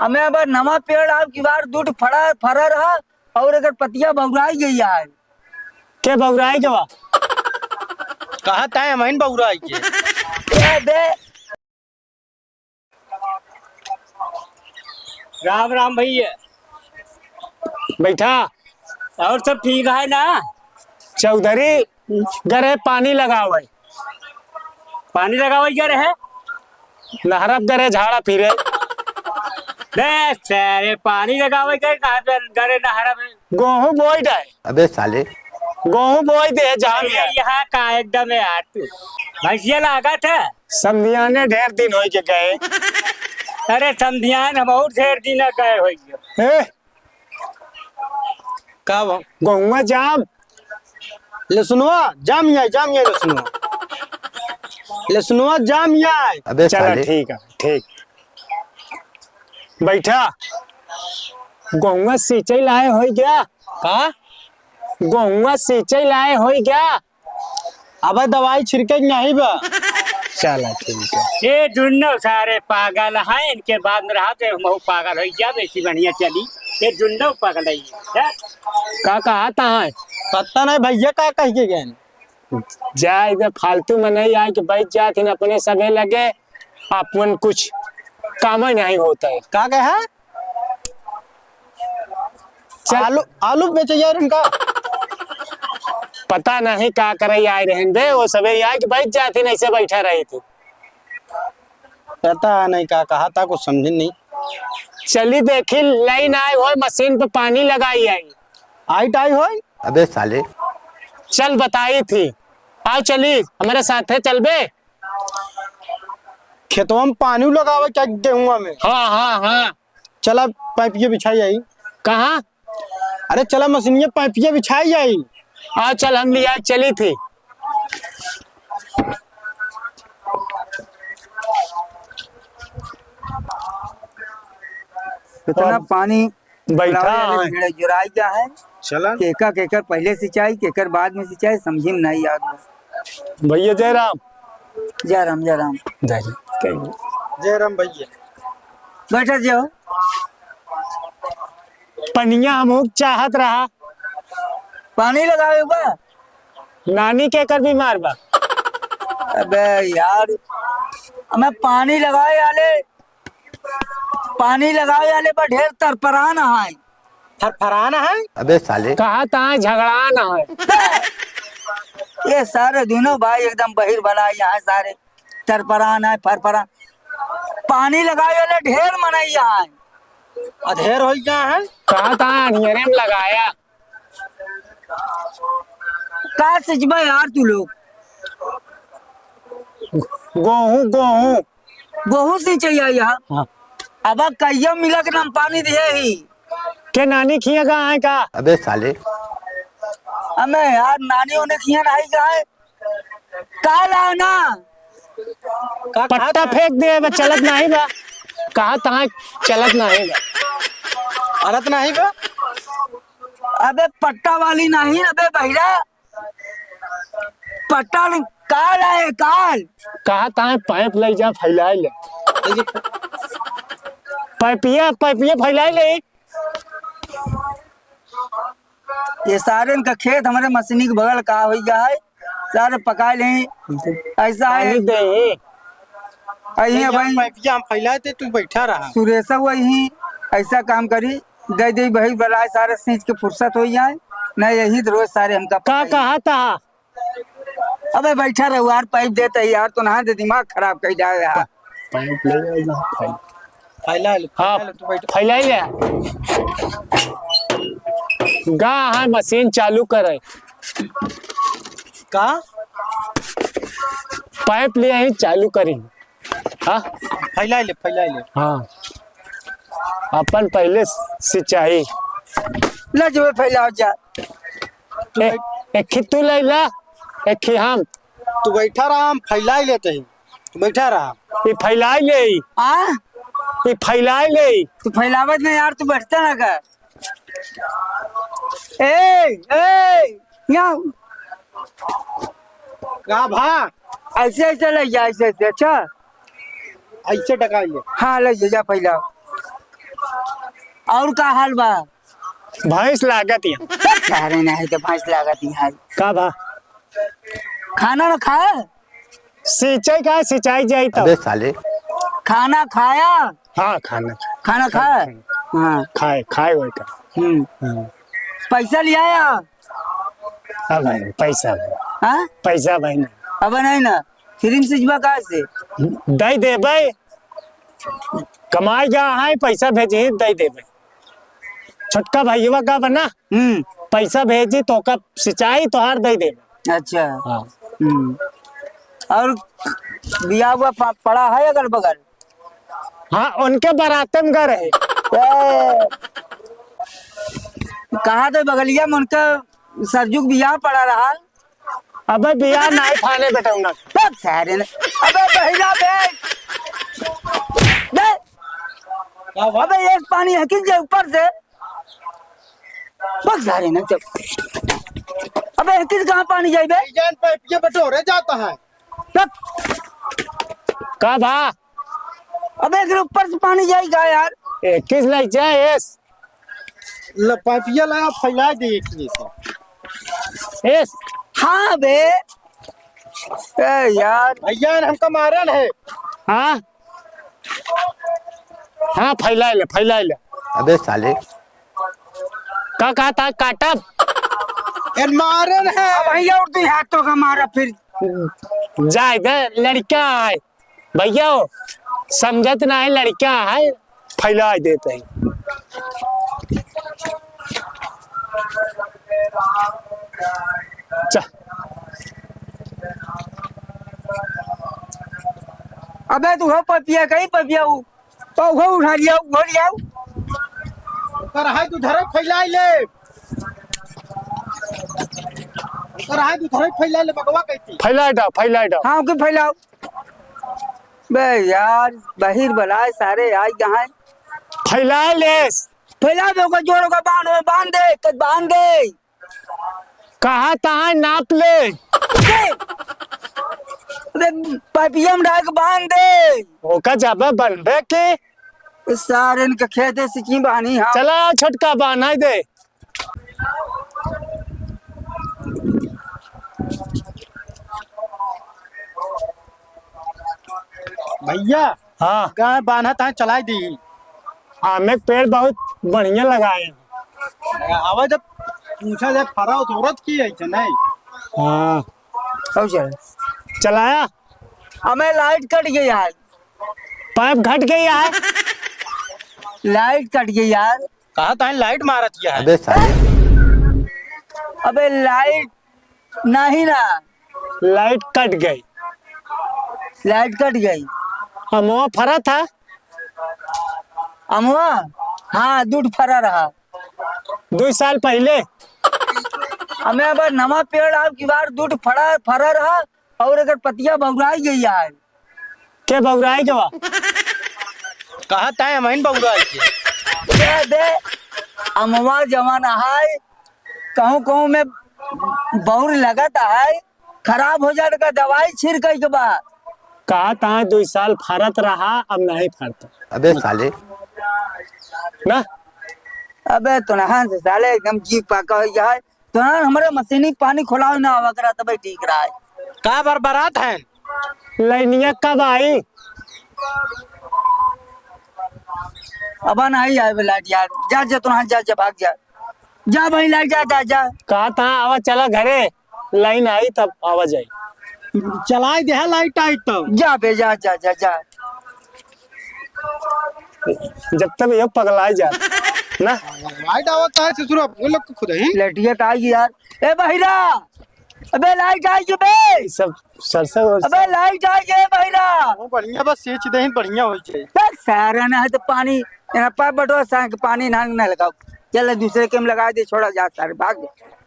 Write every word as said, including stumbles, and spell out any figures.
हमें अब नवा पेड़ आव की बार दूठ फरा, फरा रहा और अगर पतिया बौराई गई है। के बौराई गवा? कहा ताए हमहिन बौराई के। ए, दे। राम राम भैया। बैठा। और सब ठीक है ना? चौधरी गरे पानी लगावे। पानी लगावे गरे है? नहरब गरे झाड़ा फिरे। बे सारे पानी लगावे गरे कहाँ पे गरे नहरब? गोहूं बोई डाए। अबे साले। गोहूं बोई दे जाम अरे यार। यहाँ का एकदम है यार तू। भैंसिया लागत है। समधियाने ढेर दिन होई के गए। अरे समधियान हम और ढेर दिन गए होई गए। ए? का बा? गोहुआ जाम। लसुनवा जाम ही आए, जाम ही आए लसुनवा। लसुनवा जाम ही आए। अबे चला साले। ठीक है, ठीक। बैठा। गोहुआ सींचे लाए होई क्या? का? गोहुआ सींचे लाए होई क्या? अबे दवाई छिड़के के नहीं बा। चला ठीक है। ये दुन्नो सारे पागल हैं, इनके बाद में रहा तो हम पागल हो गया, बेसी बढ़िया चली। ये दुन्नो पागल है, हैं? का कहा था है? पता नहीं भैया का कह के गए। जा इधर फालतू में नहीं आए कि बैठ जात इन अपने सभे लगे, अपन कुछ काम ही नहीं होता है। का कहा? चल। आलू, आलू बेचे यार इनका। पता नहीं का करे आए रहन दे, वो सबे आए कि बैठ जाती नहीं से बैठा रही थी। पता नहीं का कहा था, कुछ समझे नहीं। चली देखी लाइन आए हो, मशीन पे पानी लगाई आई। आई टाई होई? अबे साले। चल बताई थी, आओ चली हमारे साथे चलबे। खेतवा में पानी लगावे क्या गेहुआ में? हाँ, हाँ, हाँ। चला पाइपिया बिछाई आई। कहाँ? अरे चला मशीनिया पाइपिया बिछाई आई। हाँ, चल हम लिया चली थी। इतना अब पानी बैठा बुलावे वाले है। भिड़ा जुराई गया है। चला। केकर, केकर पहले सिंचाई, केकर बाद में सिंचाई, समझी में नहीं आ गया। भैया जय राम। जय राम, जय राम। जय राम। जय राम भैया। बैठा जाओ। पनिया हम चाहत रहा। पानी लगावे बा। नानी केकर बीमार बा? अबे यार, हमें पानी लगावे वाले, पानी लगावे वाले पर ढेर तरपरान है। फरफरान है? अबे साले। कहा ता झगड़ान है। ये सारे दोनों भाई एकदम बहिर बला यहाँ सारे। तरपरान है, फरफरान। पानी लगावे वाले ढेर मनई यहाँ है। अधेर हो गया है। कहा ता अनियरे में लगाया। का सिंचबा यार तू लोग? गोहूं, गोहूं। गोहूं सिंचैया यहाँ। हाँ। अब कहिया मिला के नाम पानी दिए ही। के नानी खिया का आए का? अबे साले। अबे यार नानी उन्हें खिया नहीं का है। का लाओ ना? का पट्टा खात है? फेंक दे बे, चलत नहीं बा। कहा तहाँ चलत नहीं बा। अरत नहीं बा? अबे पट्टा वाली नहीं, अबे बहिरा। पट्टा नहीं, काल आए, काल। कहा तहाँ पाइप ले जा, फैलाए ले। पाइपिया, पाइपिया फैलाए ले। ये सारे इनका खेत हमारे मशीनी के बगल का हो गया है, सारे पकाए ले। ऐसा है। पानी दे। अही है भैया, भाई। पाइपिया हम फैलाए थे, तू बैठा रहा। सुरेश वही ऐसा काम करी, दे दे भाई, बलाए सारे सींच के फुर्सत हो जाए, नहीं यही तो रोज सारे हमका का पकाई। कहा था? अबे बैठा रहो यार, पाइप देते ही यार, तो नहा दे, दिमाग खराब कर जाए यार। पाइप ले आइए, पाइप। फैला ले, हाँ, फैला ले, तू बैठ। फैला ले। गा है, मशीन चालू करे। का? पाइप ले आई, चालू करी। हाँ? फैला ले, फैला ले। हाँ। अपन पहले सिंचाई। ले जो फैलाओ जा। तू ए, बैठ। एक ही तू ले ला, एक ही हम। तू बैठा रहा, हम फैला ही लेते हैं। तू बैठा रहा। ये फैला ही ले। आ? ये फैला ही ले। तू फैलावत नहीं यार, तू बैठता ना कर। ए, ए, यहाँ। का भा? ऐसे, ऐसे ले जा, ऐसे, ऐसे, अच्छा? ऐसे टका ले। हाँ, ले जा, जा फैलाओ। और का हाल बा? भैंस लागत या। सारे नहीं तो भैंस लागत या। का बा? खाना ना खाए? सिंचाई का, सिंचाई जाई तब। अबे साले। खाना खाया? हाँ, खाना। खाना खाए? हाँ। खाए, खाए वही का। हम्म। हाँ। पैसा ले आया? अब है, पैसा है। हाँ? पैसा भाई ना। अब नहीं ना। फिर सिंचबा कहाँ से? दे देबे। कमाई जा है, पैसा भेजी, दे देबे। छोटका भैया का बना, हम्म। पैसा भेजी तो का सिंचाई तोहार दे देबे। अच्छा। हाँ। हम्म। और बियाह हुआ प-, पड़ा है अगल बगल? हाँ, उनके बाराते में गए रहे। ए, कहा तो बगलिया में उनका सरजुग बियाह पड़ा रहा। अबे बियाह नाहीं फाने बेटौना। बक सारे ने। अबे बहिरा बे। बे। अबे एक पानी है कि जे ऊपर से। बक सारे ने चल। अबे एक किस कहाँ पानी जाई बे? जान पाइप के बटोरे जाता है। बक। का भा? अबे एकरे ऊपर से पानी जाई का यार? ए, किस लाई जाए एस? ल, पाइपिया लगा, फैला दे एक चीज से। एस? हाँ बे। ए यार। भैया ने हमका मारन है। हाँ? हाँ, फैला ले, फैला ले। अबे साले। का कहा था, काटब? ए, मारन है। अब भैया उठ गई, हाथों का मारा फिर। जाए दे, लड़का है। भैया, समझत ना है, लड़का है, फैला देते हैं। चा। अबे तू हो पपिया, कहीं पपिया हो। तो वो उठा लिया, वो लिया। कर है तू धरे फैला ले। कर है तू धरे फैला ले, बगवा कहती। फैला डाल, फैला डाल। हाँ, ओके फैलाओ। बे यार, बहिर बलाए सारे आई कहाँ? फैला लेस। फैला दे, ओकर जोड़ ओकर बांध, बांध दे, कद बांध दे। कहा तहाँ नाप ले। दे। अबे, पाइपिया में डाल के बांध दे। ओका जब बनबे के। सारे इनके खेते से की बहानी, हाँ। चला, छोटका बांध दे। भैया, हाँ। गाय बान्हत है, चलाई दी। आमे के पेड़ बहुत बढ़िया लगाए हैं। आवे जब पूछा जाए, फरा जरूरत की है कि नहीं? हाँ। और चल। चलाया? हमें लाइट कट गई यार। पाइप घट गई यार। लाइट कट गई यार। कहा ताई लाइट मारत किया है? अबे साले। अबे लाइट नहीं ना। लाइट कट गई। लाइट कट गई। अमवा फरा था। अमवा? हाँ, दूठ फरा रहा। दो साल पहले। हमें अब नवा पेड़ आव की बार दूठ फरा, फरा रहा और अगर पतिया बौराई गई है। के बौराई के बा? कहा ताई हमहिन बौराई के। दे, दे, अमवा जवन है, कहूँ, कहूँ में बौर लगत है, खराब हो जाए का दवाई छिड़के के बा। कहा ताई दो साल फरत रहा, अब नहीं फरता। अबे साले। ना? अबे तोनहन से साले एकदम जीव पाका हो गया है। तोहार हमरे मशीनी पानी खोलावे ना आवा करा, तबे ठीक रहा है। का बरबरात हैं? लाइनिया कब आई? अब नहीं आए बे लाइट यार। जा, जा, तोहार जा, जा, भाग जा। जा भाई, लाइट जा, जा, जा। कहा था, आवा, चला घरे, लाइन आई तब आवा जाई। चलाई दे है लाइट आई तब। जा बे, जा, जा, जा, जा। जब तक ये पगला ही जात, ना? लाइट आवत है ससुर, वो लोग को खुद ही। लटिया तो आई यार। ए बहिरा, अबे लाइट आई के बे। ये सब सरसों और अबे लाइट आई के बहिरा। वो बढ़िया बस सींच दे, बढ़िया हो जाए। देख सारा ना है तो पानी, यहाँ पाइप बटवा सांग के पानी ना, ना लगाओ। चल दूसरे के में लगा दे, छोड़ा जा सारे, भाग दे।